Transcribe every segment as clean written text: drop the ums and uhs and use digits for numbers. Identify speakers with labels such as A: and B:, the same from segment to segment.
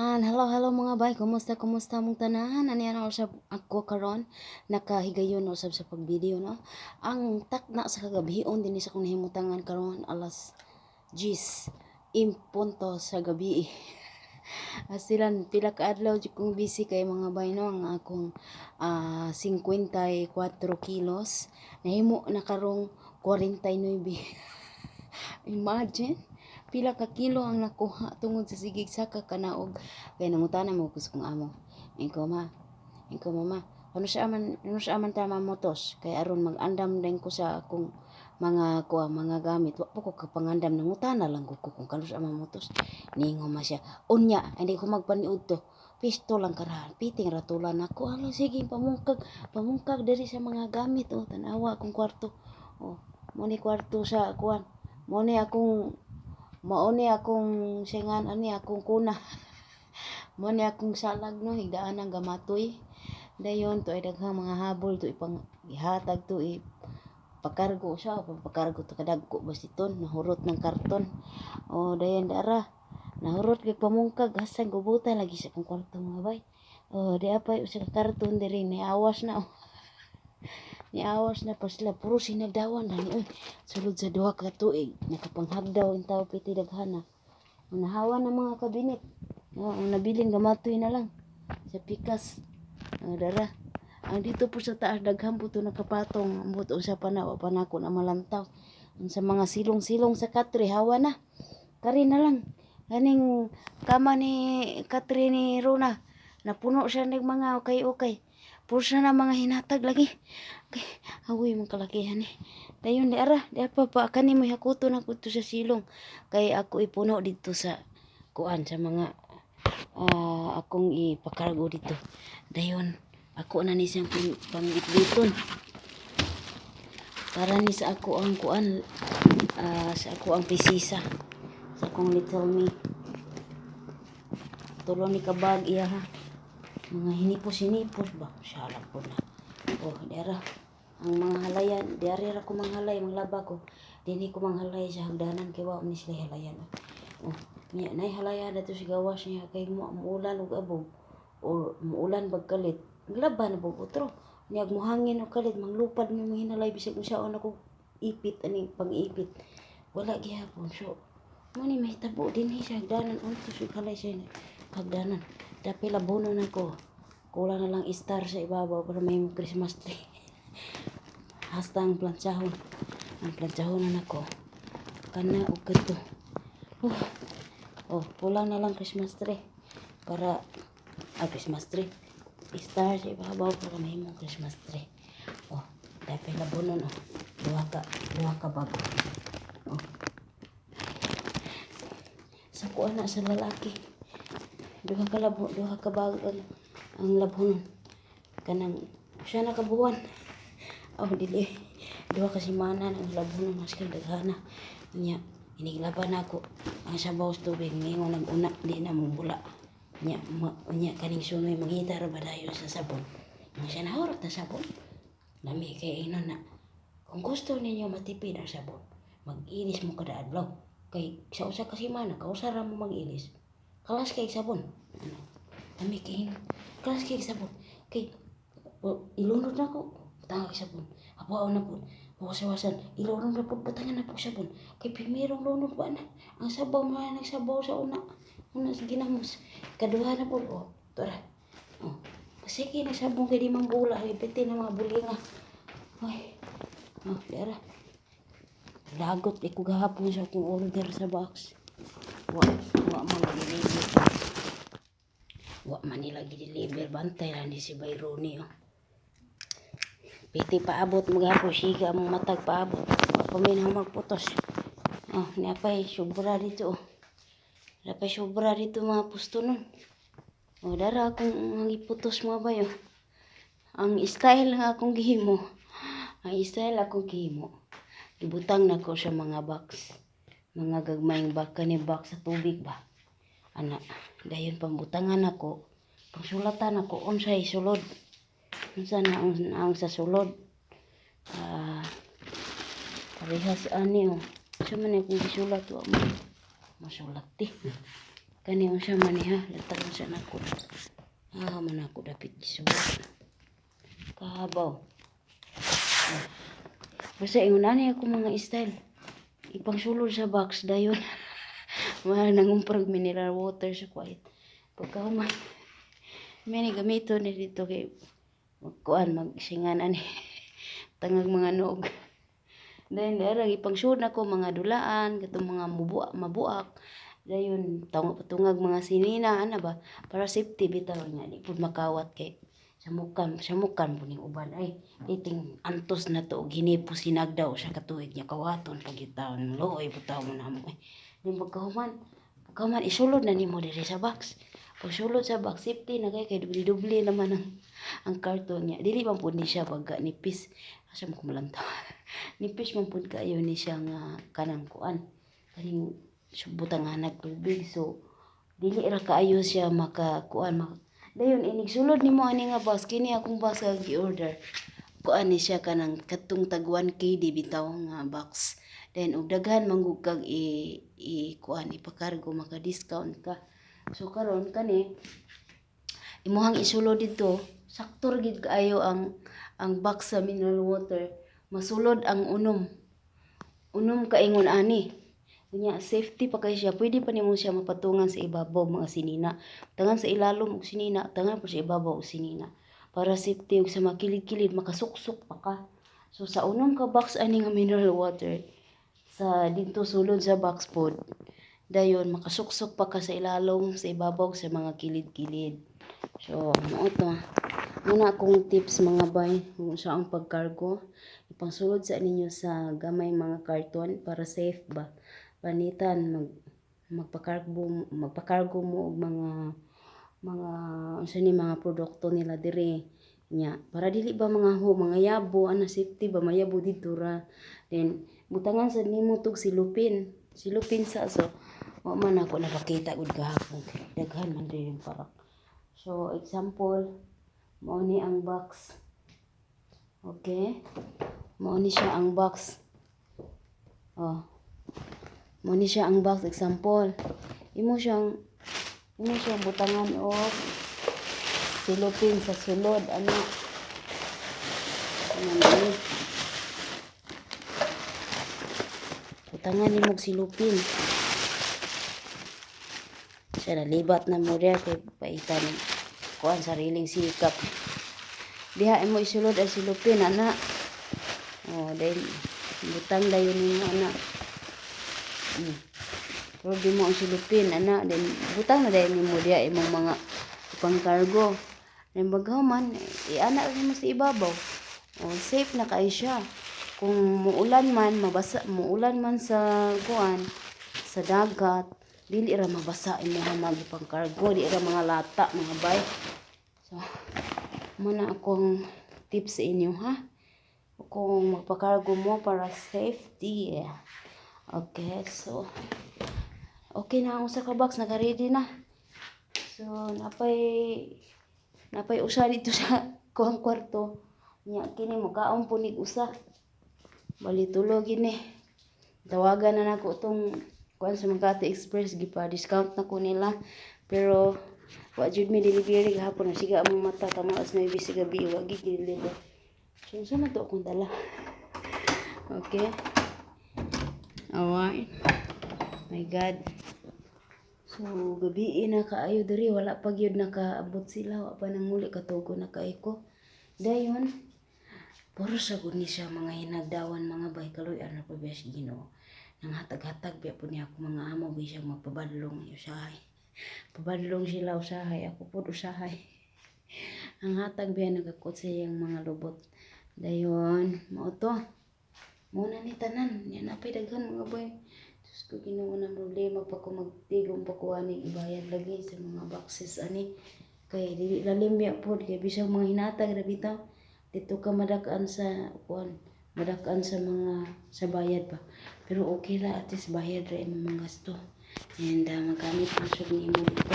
A: Ayan, hello, hello, mga bay. Kumusta, kumusta mong tanan? Ani ano usab ako karon, nakahigayon usab sa pagvideo, no? Ang takna sa kagabhion dinhi sa akong nahimutangan karon, alas 10 in punto sa gabi. Asilan pila ka adlaw jud kong busy kay, mga bay, no, ang akong 54 kilos nahimo na karong 49. Imagine pila ka kilo ang nakuha tungod sa sigig saka kanaog. Kay nangutana mo ko sa kong amo. Ingon ma, ingon mama, ano siya man ta mamotos kay aron mag-andam din ko sa akong mga kuha, mga gamit. Wa pa ko kapangandam, nangutana lang ko kung kano siya mamotos. Ningon ma siya, unya hindi ko magpaniud to. Pisto lang karahan, piting ratulan ako. Alo sige, pamungkag, pamungkag diri sa mga gamit. Oh, tanawa akong kwarto. Oh, mo ni kwarto sa kuan. Mo ni akong mao ni akong singan ani akong kuna. Mo ni akong salag, no, higdaan ang gamatoy. Dayon to ay daghang mga habol to ipang ihatag to i pakargo siya o pakargo to kadagko basiton nahurot ng karton. O dayon dara nahurot kay pamungkag hasan gubuta lagi sa akong kwarto, mga bay. O di apay usa ka karton diri niawas na, oh. Niawas na pa sila, puro sinagdawan na ni oy. Sulod sa 2 ka tuig nakapanghagdaw in tao piti daghana. Nahawa ng mga kabinet. Oh, ang nabilin gamatoy na lang sa pikas. Oh, dara. Ang dito po sa taas daghan po to nakapatong. Ambot usa pa na, wa pa nako na malantaw. Ang sa mga silong-silong sa katre hawa na. Kari na lang. Kaning kama ni katre ni Rona. Napuno siya ng mga ukay-ukay. Puro siya na mga hinatag lagi. Okay, awoy mga kalakihan eh. Dayon di ara, di pa pa kani mo hakuto na ko sa silong. Kay ako ipuno dito sa kuan sa mga akong ipakargo dito. Dayon ako na ni siyang panggitgiton. Para ni sa ako ang kuan, sa ako ang pisisa sa akong little me. Tulo ni kabag iya ha. Mga hinipos-hinipos ba? Siya lang po na. Oh, dara. Ang mga halayan, diari ra ko manghalay, manglaba ko. Dinhi ko manghalay sa hagdanan kay wa man sila halayan. Oh, niya nay halayan dato si gawas niya kay mo muulan og abog or muulan bag kalit. Maglaba na pud otro. Niya muhangin og kalit, manglupad mi mga hinalay bisag unsaon ako ipit ani pang-ipit. Wala gihapon. So, mo ni mahitabo dinhi sa hagdanan unto sa halay sa hagdanan. Dapit labono na ko. Kulang na lang star sa ibabaw para may Christmas tree. Hasta ang plantsahon. Ang plantsahon na nako. Kana og kadto. Oh, oh, kulang na lang Christmas tree para Christmas tree. Star sa ibabaw para may Christmas tree. Oh, dapit labonon, oh. Duha ka bag. Oh. Sa kuan na sa lalaki. Duha ka labo, duha ka bag ang labhonon. Kanang siya na kabuwan. Oh, dili. 2 ka semana ang labhonon maski daghana. Nya iniglaba na ako. Ang sabaw sa tubig ningon nag-una di na mobula. Nya ma, nya kaning sunoy mangita ra ba dayon sa sabon. Ang siya nahurot na sabon. Lami kay inon na. Kung gusto ninyo matipid ang sabon, mag-ilis mo kada adlaw. Kay sa 1 ka semana, kausa ra mo mag-ilis. Kalas kay sabon. Ano? Lami kay inon. Kalas kay sabon. Kay oh, ilunod na ko. Butang sabon. Apo na po. Wasawasan. Ilunod na po. Butangan na po sabon. Kay primerong lunod ba na. Ang sabaw mga nagsabaw sa una. Una sa ginamos. Kaduha na po. Oh, tara. Oh. Sige na sabon kay di man bula. Ipiti na mga bulinga. Ay. Oh, dara. Lagot ko gahapon sa akong order sa box. Wa man deliver. Wa man nila gi-deliver, bantay lang ni si Bayroni, oh. Piti paabot mo gahapon siga among matag paabot. Wa pa mi na magputos. Oh, niapay sobra dito, oh. Napay sobra dito mga pusto nun. Oh, dara akong ang iputos, mga bayo. Ang style nga akong gihimo. Ang style akong gihimo. Ibutang nako sa mga box. Mga gagmayng box kani, box sa tubig ba. Ana, dayon pambutangan nako. Pangsulatan nako unsay sulod. Unsa na ang sa sulod. Ah, parehas ani, oh. Sa man akong gisulat, wa man masulat ti. Kani unsa man ni ha, latagon sa nako. Ah, man ako dapit gisuwat. Kahabaw. Ah. Basta ingon ani ako mga style. Ipangsulod sa box dayon. Mahal nangumprag mineral water sa quiet. Pagkahuman, may gamito ni dito kay magkuan magsingan ani tangag mga noog. Then dara ipangsud nako mga dulaan katong mga mubuak mabuak. Dayon tungag mga sinina ana ba, para safety bitaw nya di pud makawat kay samukan samukan pud ning uban ay iting antos na to og hinipos hinagdaw sa katuig nya kawaton pag taon luoy pud taon namo eh. Then pagkahuman isulod na nimo diri sa box. Pagsulod sa box, safety na kay kay dubli-dubli naman ang karton niya. Dili man pud ni siya baga nipis. Asa man ko malantaw. Nipis man pud kaayo ni siya nga kanang kuan. Kaning butangan tubig, so dili ra kaayo siya makakuan maka. Dayon inig sulod nimo ani nga box, kini akong box nga gi-order. Kuan ni siya kanang katong tag 1 KD bitaw nga box. Then og daghan man gud kag i kuan ipakargo, maka-discount ka. So karon kani imuhang isulod didto, sakto ra gid kaayo ang box sa mineral water. Masulod ang unom. Unom ka ingon ani. Unya safety pa kay siya, pwede pa nimo siya mapatungan sa ibabaw mga sinina. Tangan sa ilalom og sinina, tangan pud sa ibabaw og sinina. Para safety ug sa makilid-kilid makasuksok pa ka. So sa unom ka box ani nga mineral water sa didto sulod sa box pod, dayon makasuksok pa ka sa ilalom, sa ibabaw, sa mga kilid-kilid. So mao to. Muna akong tips, mga bay, kung sa ang pagkargo, ipangsulod sa ninyo sa gamay mga karton para safe ba. Panitan magpakargo mo og mga unsa ni mga produkto nila diri nya para dili ba mga ho mga yabo ana, safety ba, mayabo didto ra. Then butangan sad nimo tog silupin silupin sa, so wa man ako napakita gud gahapon kay daghan man diri yung parak. So example, mao ni ang box. Okay, mao ni siya ang box. Oh, mao ni siya ang box. Example, imo siyang butangan og silupin sa sulod ana. Ano ni? Butangan nimo og silupin. Siya nalibat na mo diha kay paitan kuan sariling sikap. Diha imo isulod ang silupin ana. Oh, dahil butang dayon nimo ana. Pero di mo ang silupin ana, then butang na dayon nimo diha imong mga pangkargo. Then pagkahuman, iana ra nimo sa ibabaw. Oh, safe na kay siya. Kung muulan man, mabasa, muulan man sa kuan sa dagat, dili ra mabasa imong mga pangkargo, di ra mga lata, mga bay. So, muna akong tips sa inyo ha. Kung magpakargo mo, para safety. Okay, so okay na ang usa ka box, naka-ready na. So, napay usa dito sa kuhang kwarto. Nya kini mokaon po nig usa. Bali tulo gini. Tawagan na nako tong kuan sa Makati Express, gipa discount na ko nila. Pero wa jud mi delivery gahapon, siga among mata tama alas 9 sa gabi, wa gid deliver. So unsa man to akong dala? Okay. Alright. My God. So gabi na kaayo diri, wala pa gyud nakaabot sila, wa pa nanguli, katugo na kaayo ko. Dayon puro sa gud ni siya mga hinagdawan, mga bay, kaluy-an na pa biya sa Ginoo. Nanghatag-hatag biya pud niya ako mga amo biya siya magpabadlong usahay. Pabadlong sila usahay, ako pud usahay. Ang hatag biya nagakot sa iyang mga lubot. Dayon, mao to. Mao na ni tanan, nya napay daghan, mga boy. Diyos ko Ginoo, ng problema pa ko magtigom pa ko ani ibayad lagi sa mga boxes ani. Kay dili lalim biya pod kay bisag mga hinatag ra bitaw. Dito ka madak-an sa kuan, madak-an sa mga sa bayad pa. Pero okay ra, at least bayad ra imong mga gasto. And magamit man jud nimo dito.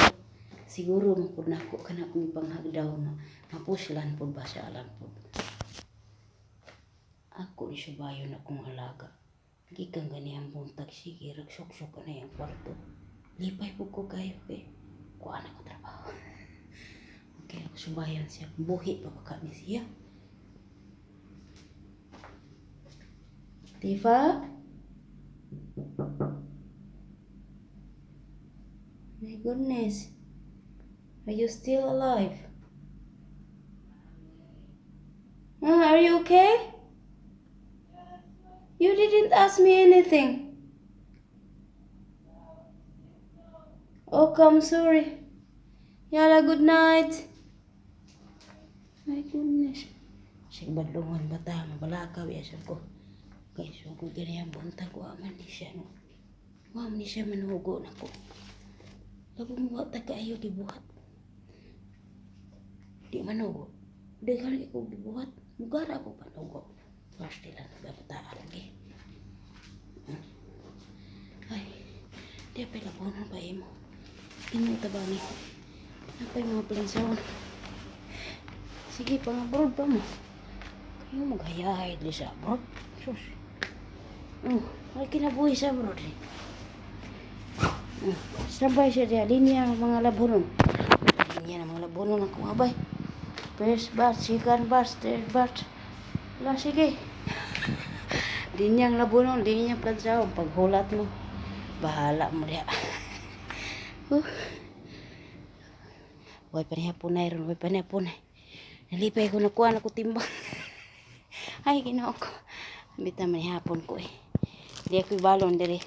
A: Siguro man pud nako kana akong ipanghagdaw nga mapuslan pud ba siya alam pud. Ako ni siya bayon akong alaga. Gikan ganihang buntag, sige rag suksok na yung kwarto. Lipay po ko kayo kay kuha na ko trabaho. Okay, ako subayan siya. Buhi pa ba kami siya? Tifa? My goodness. Are you still alive? Ah, are you okay? You didn't ask me anything. Oh, come, sorry. Yala, good night. My goodness. Siya badlungon bata, mabalakaw ya siya ko. Kay sugod gani ang buntag, wa man ni siya no. Wa man ni siya manugo nako. Labong wa ta kaayo gibuhat. Di manugo. Daghan kay kog gibuhat. Mugara ko panugo. First lang babataan lagi. Ay, di pa labonon pa imo. Imo ta ba ni? Napay mga plinsaon. Sige, pang abroad pa mo. Kayo maghayahay di sa abroad. Sus. Oh, ay kinabuhi sa abroad eh. Oh, sabay siya diya. Linya ang mga labonon. Linya ang mga labonon ako abay. First batch, second batch, third batch. Wala, sige. Linyang labonon, linyang plansaon. Paghulat mo, bahala mo diya. Way pa niya punay ron, way pa niya punay. Nalipay ko nakuha na ko timbang. Ay, Ginoo ko. Bita man hapon ko eh. Di ako balon diri.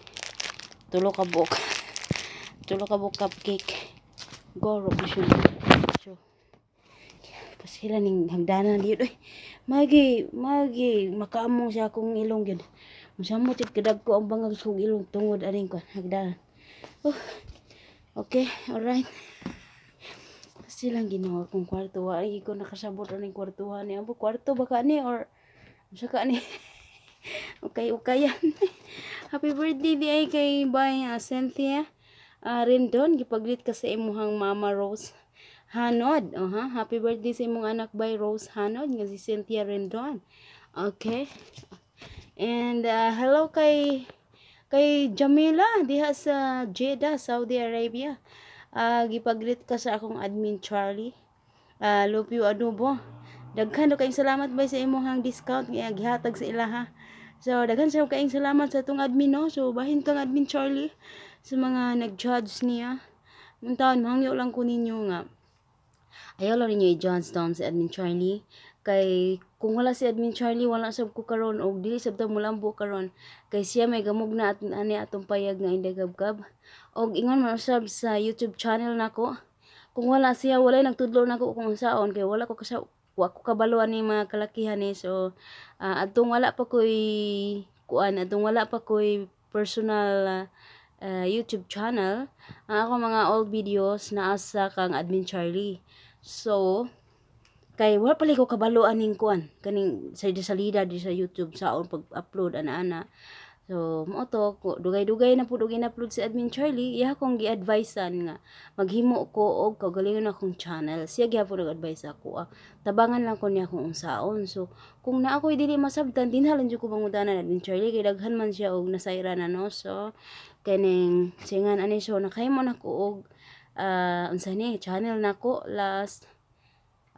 A: Tulo ka buok. Tulo ka buok cupcake. Goro ko siya. So, pasila ning hagdanan dito eh. Magi, magi, makaamong siya akong ilong yun. Musamot jud kadag ko ang bangag sa ilong tungod aning kwan hagdanan. Oh, okay, alright. Silang ginawa kong kwarto. Wa ko nakasabot aning kwartuhan ni. Abo kwarto ba ka ni or unsa ka ni? Okay, okay yan. Happy birthday di ay kay Bay Cynthia Rendon. Gipaglit ka sa imuhang Mama Rose Hanod. Uh-huh. Happy birthday sa imong anak Bay Rose Hanod nga si Cynthia Rendon. Okay. And hello kay Jamila diha sa Jeddah, Saudi Arabia. Gipaglit ka sa akong admin Charlie. Lupio Adobo. Daghan daw kayong salamat bay sa imong discount nga gihatag sa ilaha. So daghan sa kayong salamat sa atong admin no. So bahin kang admin Charlie sa mga nag-judge niya. Muntaon mahangyo lang ko ninyo nga ayaw lang ninyo i-judge down si admin Charlie. Kay kung wala si admin Charlie, wala sab ko karon og dili sab ta mulambo karon. Kay siya may gamugna at ani atong payag nga Inday Kabkab. Og ingon man usab sa YouTube channel nako. Kung wala siya, walay nagtudlo nako kung unsaon kay wala ko kasa wa ko kabalo ani mga kalakihan ni. So adtong wala pa koy kuan, adtong wala pa koy personal YouTube channel, ang ako mga old videos naa sa kang admin Charlie. So kay wala pala ko kabalo aning kuan kaning sa salida di sa YouTube saon pag-upload ana-ana. So mao to ko dugay-dugay na pud og in-upload si admin Charlie, iya akong gi-advisean nga maghimo ko og kaugalingon akong channel. Siya gyapon nag-advise ako. Tabangan lang ko niya kung unsaon. So kung naa ko'y dili masabtan, dinha lang jud ko pangutana admin Charlie kay daghan man siya og nasayran na no. So kaning singan ani, so nakahimo na ko og unsa ni channel nako last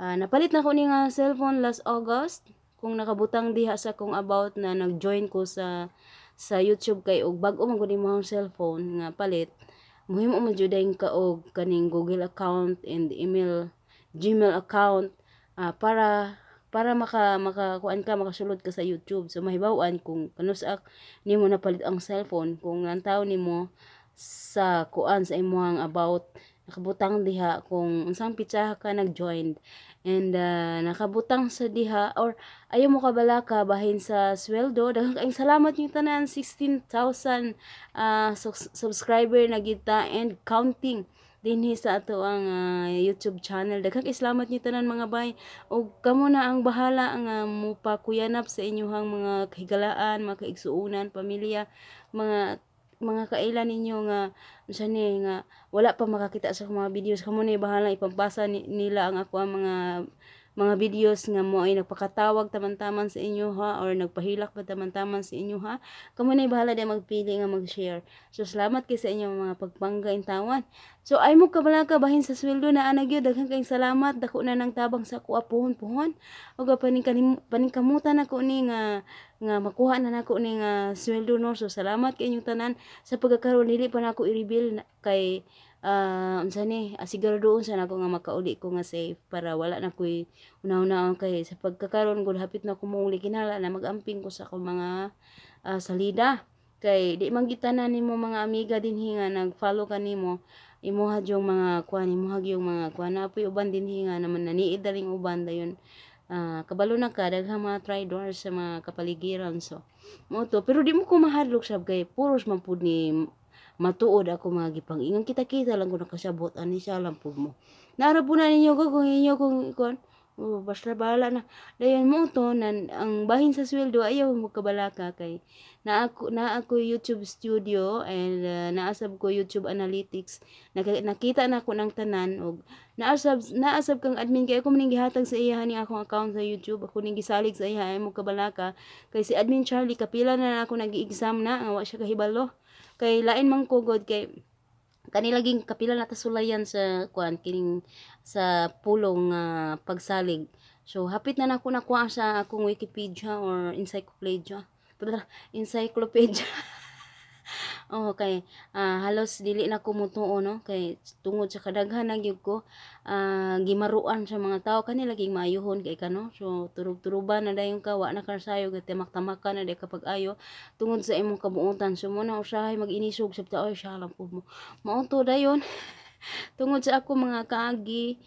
A: napalit na ko ni nga cellphone last August. Kung nakabutang diha sa kong about na nag-join ko sa YouTube kay og bag-o man gud imong cellphone nga palit, muhimo mo jud ka og kaning Google account and email Gmail account para maka makakuan ka, makasulod ka sa YouTube. So mahibaw-an kung kanus-a nimo napalit ang cellphone kung lantaw nimo sa kuan sa imong about, nakabutang diha kung unsang pitsaha ka nag-join and nakabutang sa diha or ayaw mo kabalaka bahin sa sweldo. Daghang kaayong salamat yung tanan, 16,000 subscriber na kita and counting dinhi sa ato ang YouTube channel. Daghang kay salamat niyo tanan mga bay, ug kamo na ang bahala ang mupakuyanap sa inyong mga kahigalaan, mga kaigsuonan, pamilya, mga kaila ninyo nga unsa ni nga wala pa makakita sa mga videos. Kamo ni bahala ipampasa nila ang ako ang mga mga videos nga mo ay nagpakatawag taman-taman sa inyo ha, or nagpahilak ba taman-taman sa inyo ha. Kamo na bahala di magpili nga mag-share. So salamat kay sa inyong mga pagpangga intawan. So ay mo kabalaka bahin sa sweldo na ana gyud, daghan kayong salamat, dako na nang tabang sa ako puhon-puhon. Ug paningkamutan nako ni nga nga makuha na nako ni nga sweldo, no. So salamat kay inyong tanan. Sa pagkakaroon dili pa nako i-reveal kay unsa ni, siguradoon sa nako nga makauli ko nga safe para wala na ko'y una-una, kay sa pagkakaroon gud hapit na ko mouli, kinahanglan na mag-amping ko sa akong mga salida, kay di man gitanan nimo mga amiga dinhi nga nag-follow kanimo, imuha yung mga kuan, imuha yung mga kuan na apoy uban dinhi nga naman naniid daling uban dayon, kabalo na ka daghang mga tridors sa mga kapaligiran. So mo to, pero di mo ko mahadlok sab kay puros man pud ni matuod ako mga gipang-ingon, kita-kita lang ko nakasabot ani siya lang pud mo. Naara po na ninyo ko kung inyo kung kuan. Oh, basta bahala na. Dayon mo to nan ang bahin sa sweldo, ayaw mo kabalaka kay na ako YouTube Studio and naasab ko YouTube Analytics. Nakita na ko ng tanan og naasab kang admin kay ako maning gihatag sa iya ni akong account sa YouTube. Ako ning gisalig sa iya, ay mo kabalaka kay si Admin Charlie kapila na ako nag-exam na nga wa siya kahibalo. Kay lain man ko god, kay kani laging kapila na ta sulayan sa kuan kining sa pulong nga pagsalig. So hapit na nako nakuha sa akong Wikipedia or encyclopedia. Encyclopedia. Oh, kay halos dili na ko mutuo, no, kay tungod sa kadaghan na gyud ko gimaruan sa mga tao, kani laging maayuhon kay ka, no. So turub-turuban na dayon ka, wa na ka sayo, timak-tamakan na day kapag ayo tungod sa imong kabuotan. So mo na usahay mag-inisog sa tao siya lang pud mo. Mao to dayon tungod sa ako mga kaagi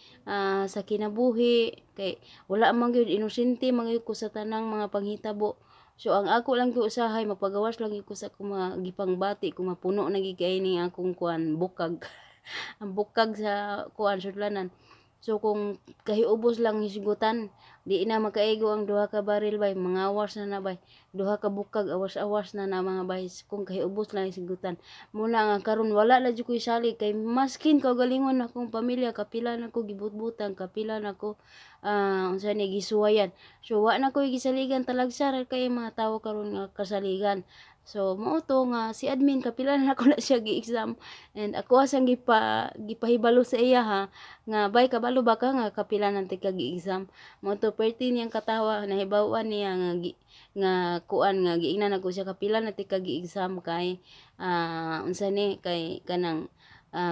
A: sa kinabuhi, kay wala man gyud, inosente man gyud ko sa tanang mga panghitabo. So ang ako lang gyud usahay magpagawas lang gyud ko sa akong mga gipangbati kung mapuno na gyud kay ni akong kuan bukag, ang bukag sa kuan sudlanan. So kung kahiubos lang hisgutan, di na makaigo ang duha ka baril bay, mangawas na na bay. Duha ka bukag awas-awas na na mga bay kung kahiubos lang hisgutan. Muna nga karon wala na jud ko'y salig kay maskin kaugalingon akong pamilya, kapila na ko gibutbutan, kapila na ko unsa ni gisuwayan. So wa na ko'y gisaligan, talagsa ra kay mga tawo karon nga kasaligan. So mao to nga si admin kapila na nako na siya gi-exam and ako asang gipahibalo sa iya ha nga bay, kabalo ba ka nga kapila nang tika gi-exam mo to? Perti niyang katawa, nahibaw-an niya nga nga kuan nga giingnan nako siya kapila na tika gi-exam kay unsa ni, kay kanang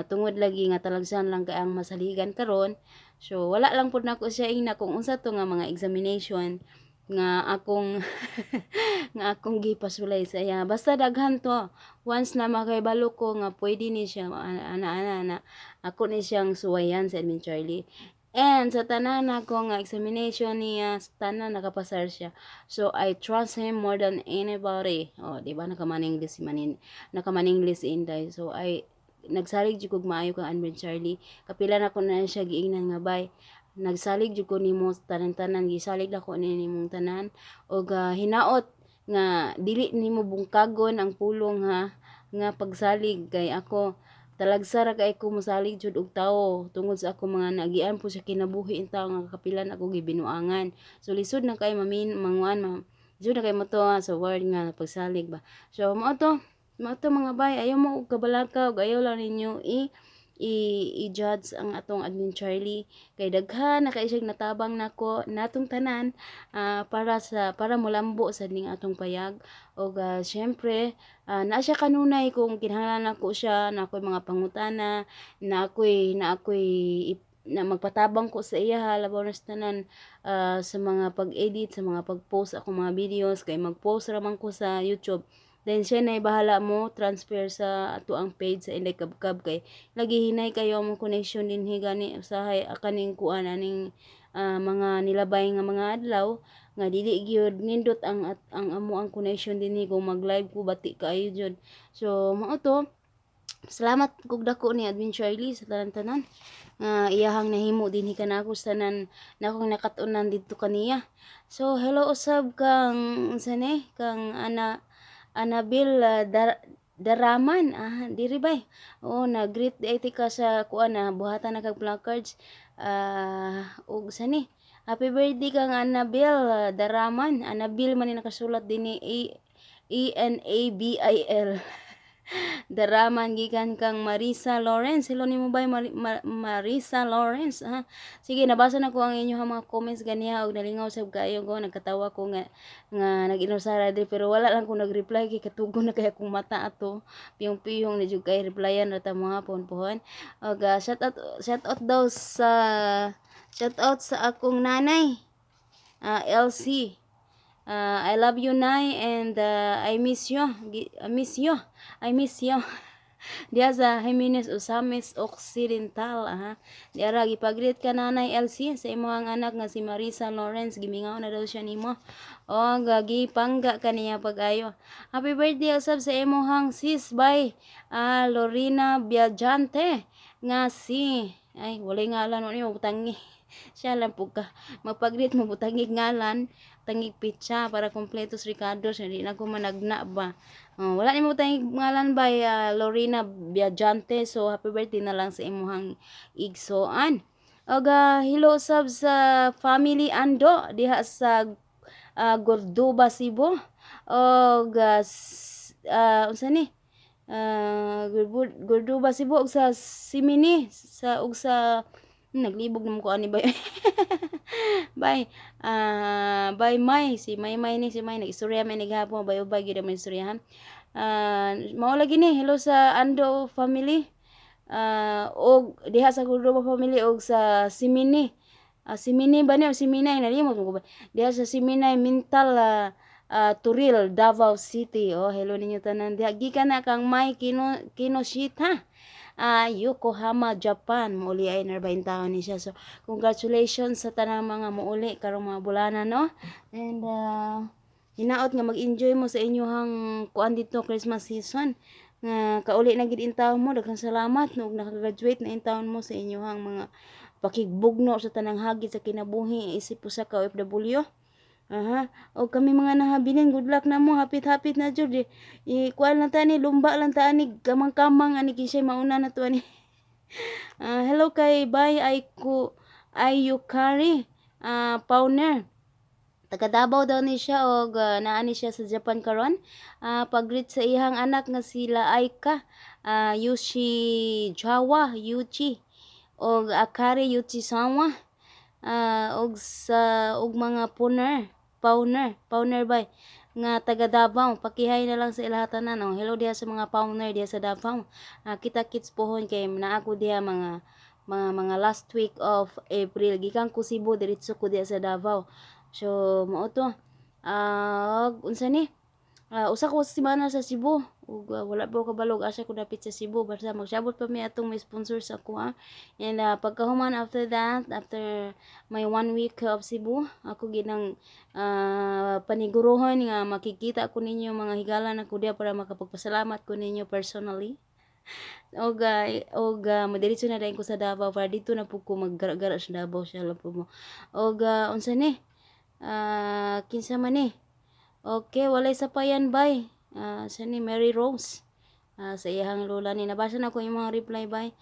A: tungod lagi nga talagsan lang kay ang masaligan karon. So wala lang pud nako siya ingna kung unsa to nga mga examination nga akong gipasulay sa iya. Basta daghan to. Once na makahibalo ko nga pwede ni siya ana ana ana, ako ni siyang suwayan sa Admin Charlie. And sa tanan ako nga examination niya, sa tanan nakapasar siya. So I trust him more than anybody. Oh, di ba nakaman-English si manin, nakaman-English si Inday. So I nagsalig jud kog maayo kang Admin Charlie. Kapila na ko na siya giingnan nga bay, nagsalig jud ko nimo tanan-tanan, gisalig nako ni nimong tanan og hinaot nga dili nimo bungkagon ang pulong ha nga pagsalig, kay ako talagsa ra kay ko mosalig jud og tawo tungod sa ako mga naagian po sa kinabuhi in tawo nga kapilan ako gibinuangan. So lisod na kay mamin manguan ma, lisod na kay mo to sa word nga pagsalig ba. So mao to mga bay, ayaw mo og kabalaka ug ayaw lang ninyo i-judge ang atong Admin Charlie kay daghan na kay siyang natabang nako natong tanan para molambo sa ning atong payag. Og syempre naa siya kanunay kung kinahanglan nako siya na ako'y mga pangutana, na ako'y na magpatabang ko sa iya, labaw na sa tanan sa mga pag-edit, sa mga pag-post akong mga videos, kay mag-post ra man ko sa YouTube, then siya na bahala mo transfer sa ato ang page sa Inday Kabkab, kay lagi hinay kayo among connection dinhi, gani usahay kaning kuan aning mga nilabay nga mga adlaw nga dili gyud nindot ang at, ang amo ang connection dinhi. Kung mag-live ko bati kaayo jud. So mao to, salamat kog dako ni Admin Charlie sa tanan-tanan nga iyahang nahimo dinhi kanako sa tanan nakong nakat-unan didto kaniya. So hello usab kang unsa ni kang ana Anabil Daraman, diri bay. Oo, nag-greet di ka sa kuan na buhatan na kag placards ug sani. Happy birthday kang Annabel Daraman. Annabel man ni nakasulat dinhi, A E N A B I L. Daraman gikan kang Marisa Lawrence. Hello nimo, bay Marisa Lawrence. Ha? Sige, nabasa na ko ang inyong mga comments ganiha og nalingaw sab kaayo ko, nagkatawa ko nga nga nag-inusara diri, pero wala lang ko nag-reply kay katugon na kay akong mata ato. Piyong-piyong na jud kay replyan ra ta mga pohon-pohon. Og shout out daw sa shout out sa akong nanay. LC. I love you, Nay, and I miss you. I miss you. I miss you. Diya sa Jimenez Ozamiz Occidental. Aha. Diara gipag-greet ka, Nanay LC, sa imong anak nga si Marisa Lawrence. Gimingaw na daw siya nimo. O gipangga ka niya pag-ayo. Happy birthday usab sa imong sis by Lorena Biajante nga si, ay, walay ngalan mo niyo butangi. Siya lang po ka magpag-greet mo, butangig ngalan, tangig pitsa para kompleto sa Ricardo, hindi na ko managna ba. Oh, wala nimo tangig ngalan by Lorena Biajante, so happy birthday na lang sa imuhang igsoan. Og hello sab sa family Ando diha sa Gordoba, Cebu. Og unsa ni? Gordoba, Cebu og sa Simini sa og sa naglibog naman ko ani ba. Bye. Bye May, si May May ni si May nag-istorya may naghapon bay ubay gyud may istoryahan. Mao lagi ni, hello sa Ando family. Og diha sa Gordoba family og sa Simini. Simini ba ni o Siminay, nalimot mo ko ba? Diha sa Siminay Mintal Turil, Davao City. Oh, hello ninyo tanan diha. Gikan na kang May Kinoshita. Yokohama, Japan. Muuli ay narbahin taon ni siya. So, congratulations sa tanang mga muuli karong mga bulana, no? And hinaot nga mag-enjoy mo sa inyong kuan dito Christmas season. Nga kauli na gid intawon mo, daghang salamat no nakagraduate na intawon mo sa inyong mga pakigbugno sa tanang hagit sa kinabuhi isip usa ka OFW. Aha. O kami mga nahabilin, good luck na mo, hapit-hapit na jud. I kuan lang ta ni, lumba lang ta ani, kamang-kamang ani kisay mauna na to ani. Hello kay Bay Ayko Ayukari Pauner. Taga Davao daw ni siya og naa ni siya sa Japan karon. Pag-greet sa iyang anak nga sila Aika, Yoshi Jawa Yuchi og Akari Yuchisawa og sa og mga Puner, Pauner, Pauner bay nga taga Davao. Pakihay na lang sa ilaha tanan. Oh, hello diha sa mga Pauner diha sa Davao. Kita kits pohon kay naa ko diha mga last week of April. Gikan ko Cebu, diretso ko diha sa Davao. So mao to. Unsa ni? Usa ko semana sa Cebu ug wala pa ko kabalo asa ko dapit sa Cebu, basta magsabot pa mi atong may sponsor sa ako ha. And pagkahuman, after that, after my one week of Cebu, ako ginang panigurohon nga makikita ko ninyo mga higala na ko diha para makapagpasalamat ko ninyo personally. Og madiretso na dayon ko sa Davao para dito na pud ko maggara-gara sa Davao siya lang po mo. Og unsa ni? Kinsa man ni? Okay, walay sapayan bay. Sa ni Mary Rose. Sa iyang lola ni nabasa na ko yung mga reply bay.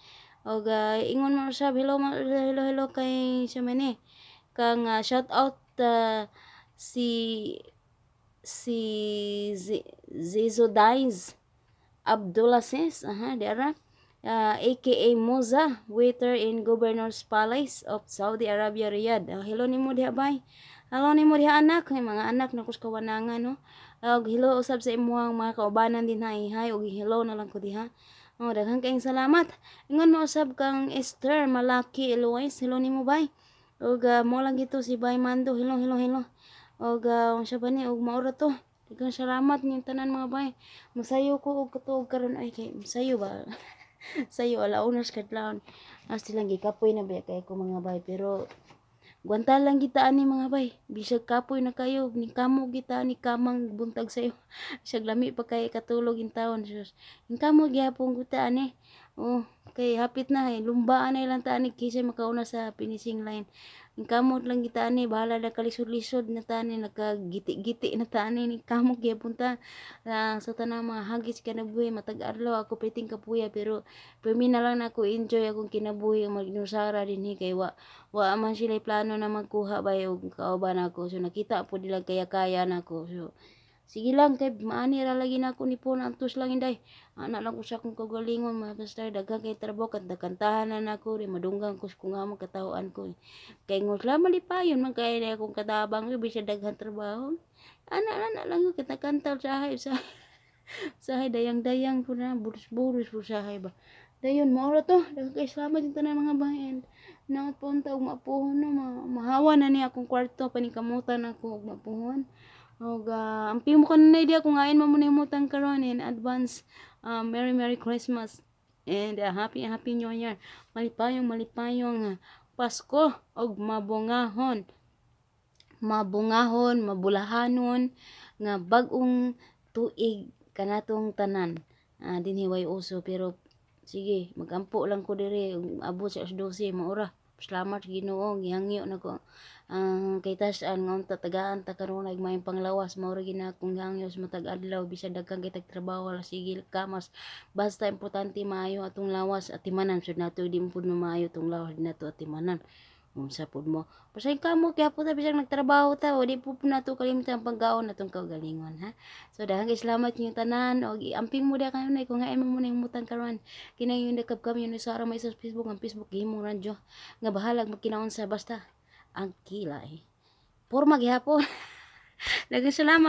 A: Og ingon mo usab, hello hello hello kay siya man ni. Kang shout out si Zizo Dice Abdullah sis, aha, diara. AKA Moza, waiter in Governor's Palace of Saudi Arabia, Riyadh. Hello nimo diha bay. Hello nimo diha anak, may mga anak na kus kawanangan no. Og hello usab sa imuhang mga kaubanan din ha, hi og hello na lang ko diha. Oh, daghan kayong salamat. Ingon mo usab kang Esther Malaki Eloise, hello nimo bay. Og mo lang gito si Bay Mando, hello hello hello. Og unsa ba ni, og mao ra to. Daghang salamat ning tanan mga bay. Musayo ko og katuog karon ay kay musayo ba. Sayo alaunas kadlawon. Asti lang gikapoy na ba kay ko mga bay, pero gwanta lang kita ani mga bay. Bisag kapoy na kayo, ni kamo kita ni kamang buntag sayo. Bisag lami pa kay katulog in taon. Sus. Ning kamo gihapon kita ani. Oh, kay hapit na eh. Lumbaan na ilang taan kaysa makauna sa finishing line. Ang kamot lang kita ani, bahala na kalisod-lisod na tani, nakagiti-giti na tani ni kamot gyapon ta. Sa tanang mga hagis kinabuhi, matag adlaw ako piting kapuya, pero pirmi na lang nako enjoy akong kinabuhi magnusara dinhi kay wa man sila plano na magkuha bay og kauban ako. So nakita po nila kaya-kaya nako. So sige lang kay maani ra lagi nako ni po antos lang, inday. Ana lang ko sa akong kaugalingon, mga basta daghan kay trabaho kat kantahan na nako ri madunggan ko kung nga katawhan ko. Kay ngos lang malipayon man kay na akong katabang bisag daghan trabaho. Ana ana lang kita kanta sahay sahay sahay dayang-dayang po na burus-burus po sahay ba. Dayon mao ra to. Daghan kay salamat yung tanan, mga bahin. Naot pa unta og mapuhon no, mahawa na ni akong kwarto, paningkamutan ako og mapuhon. Og amping mo kanunay diha kung ain man mo nahimutang karon in advance. Merry Merry Christmas and Happy Happy New Year. Malipayong malipayong Pasko og mabungahon. Mabungahon, mabulahanon nga bag-ong tuig kanatong tanan. Dinhi way uso pero sige, magampo lang ko diri abot sa alas 12 maura. Salamat sa Ginoo, gihangyo nako ang kay tas-an nga unta tagaan ta karon og maayong panglawas. Mao ra gyud na akong gihangyo sa matag adlaw bisag daghan kay tag trabaho, wala sige kamas, basta importante maayo atong lawas, atimanan sud nato. Di man pud maayo atong lawas, di nato atimanan, unsa pud mo. Pasay kamo kaya po ta bisag nagtrabaho ta, o di po nato kalimtan ang pagkaon atong kaugalingon, ha. So daghang kay salamat inyong tanan og iamping mo diha kanunay kung hain mo muna imutang karon. Kini yung nakabkam yun sa may sa Facebook, ang Facebook gihimong radyo nga bahalag magkinaunsa basta ang kilay. Porma gihapon. Daghang salamat.